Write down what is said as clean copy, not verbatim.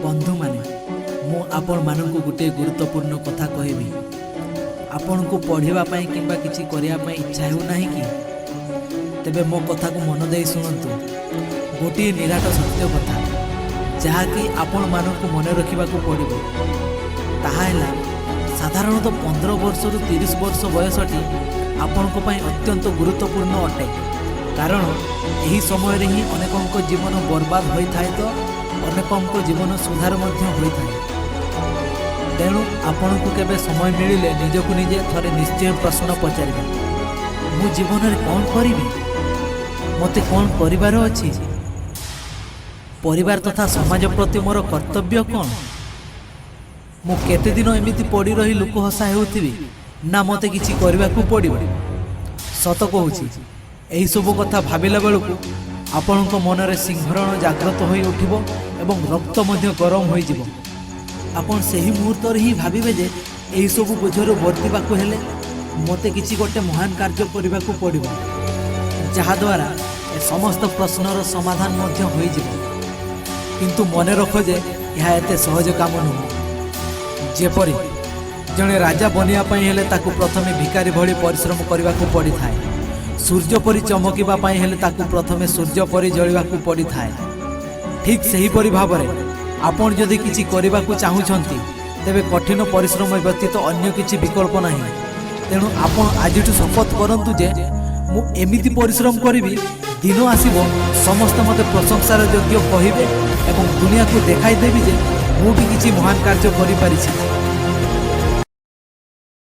ବନ୍ଧୁମାନେ, ମୁଁ ଆପଣମାନଙ୍କୁ ଗୋଟିଏ ଗୁରୁତ୍ୱପୂର୍ଣ୍ଣ କଥା କହିବି। ଆପଣଙ୍କୁ ପଢ଼ିବା ପାଇଁ କିମ୍ବା କିଛି କରିବା ପାଇଁ ଇଚ୍ଛା ହେଉନାହିଁ କି? ତେବେ ମୋ କଥାକୁ ମନ ଦେଇ ଶୁଣନ୍ତୁ। ଗୋଟିଏ ନିରାଟ ସତ୍ୟ କଥା, ଯାହାକି ଆପଣମାନଙ୍କୁ ମନେ ରଖିବାକୁ ପଡ଼ିବ, ତାହା ହେଲା, ସାଧାରଣତଃ 15 ବର୍ଷରୁ 30 ବର୍ଷ ବୟସଟି ଆପଣଙ୍କ ପାଇଁ ଅତ୍ୟନ୍ତ ଗୁରୁତ୍ୱପୂର୍ଣ୍ଣ ଅଟେ। କାରଣ ଏହି ସମୟରେ ହିଁ ଅନେକଙ୍କ ଜୀବନ ବର୍ବାଦ ହୋଇଥାଏ ତ ଅନେକଙ୍କ ଜୀବନ ସୁଧାର ମଧ୍ୟ ହୋଇଥାଏ। ତେଣୁ ଆପଣଙ୍କୁ କେବେ ସମୟ ମିଳିଲେ ନିଜକୁ ନିଜେ ଥରେ ନିଶ୍ଚୟ ପ୍ରଶ୍ନ ପଚାରିବେ, ମୁଁ ଜୀବନରେ କ'ଣ କରିବି? ମୋତେ କ'ଣ କରିବାର ଅଛି? ପରିବାର ତଥା ସମାଜ ପ୍ରତି ମୋର କର୍ତ୍ତବ୍ୟ କ'ଣ? ମୁଁ କେତେଦିନ ଏମିତି ପଡ଼ି ରହି ଲୋକ ହସା ହେଉଥିବି, ନା ମୋତେ କିଛି କରିବାକୁ ପଡ଼ିବ? ସତ କହୁଛି, ଏହିସବୁ କଥା ଭାବିଲା ବେଳକୁ ଆପଣଙ୍କ ମନରେ ସିଂହରଣ ଜାଗ୍ରତ ହୋଇ ଉଠିବ ଏବଂ ରକ୍ତ ମଧ୍ୟ ଗରମ ହୋଇଯିବ। ଆପଣ ସେହି ମୁହୂର୍ତ୍ତରେ ହିଁ ଭାବିବେ ଯେ ଏହିସବୁ ବୋଝରୁ ବର୍ତ୍ତିବାକୁ ହେଲେ ମୋତେ କିଛି ଗୋଟେ ମହାନ କାର୍ଯ୍ୟ କରିବାକୁ ପଡ଼ିବ, ଯାହାଦ୍ୱାରା ଏ ସମସ୍ତ ପ୍ରଶ୍ନର ସମାଧାନ ମଧ୍ୟ ହୋଇଯିବ। କିନ୍ତୁ ମନେ ରଖ ଯେ ଏହା ଏତେ ସହଜ କାମ ନୁହଁ। ଯେପରି ଜଣେ ରାଜା ବନିବା ପାଇଁ ହେଲେ ତାକୁ ପ୍ରଥମେ ଭିକାରୀ ଭଳି ପରିଶ୍ରମ କରିବାକୁ ପଡ଼ିଥାଏ, ସୂର୍ଯ୍ୟ ପରି ଚମକିବା ପାଇଁ ହେଲେ ତାକୁ ପ୍ରଥମେ ସୂର୍ଯ୍ୟ ପରି ଜଳିବାକୁ ପଡ଼ିଥାଏ, ଠିକ୍ ସେହିପରି ଭାବରେ ଆପଣ ଯଦି କିଛି କରିବାକୁ ଚାହୁଁଛନ୍ତି, ତେବେ କଠିନ ପରିଶ୍ରମ ବ୍ୟତୀତ ଅନ୍ୟ କିଛି ବିକଳ୍ପ ନାହିଁ। ତେଣୁ ଆପଣ ଆଜିଠୁ ଶପଥ କରନ୍ତୁ ଯେ ମୁଁ ଏମିତି ପରିଶ୍ରମ କରିବି, ଦିନ ଆସିବ ସମସ୍ତେ ମୋତେ ପ୍ରଶଂସାର ଯୋଗ୍ୟ କହିବେ ଏବଂ ଦୁନିଆକୁ ଦେଖାଇ ଦେବି ଯେ ମୁଁ ବି କିଛି ମହାନ କାର୍ଯ୍ୟ କରିପାରିଛି।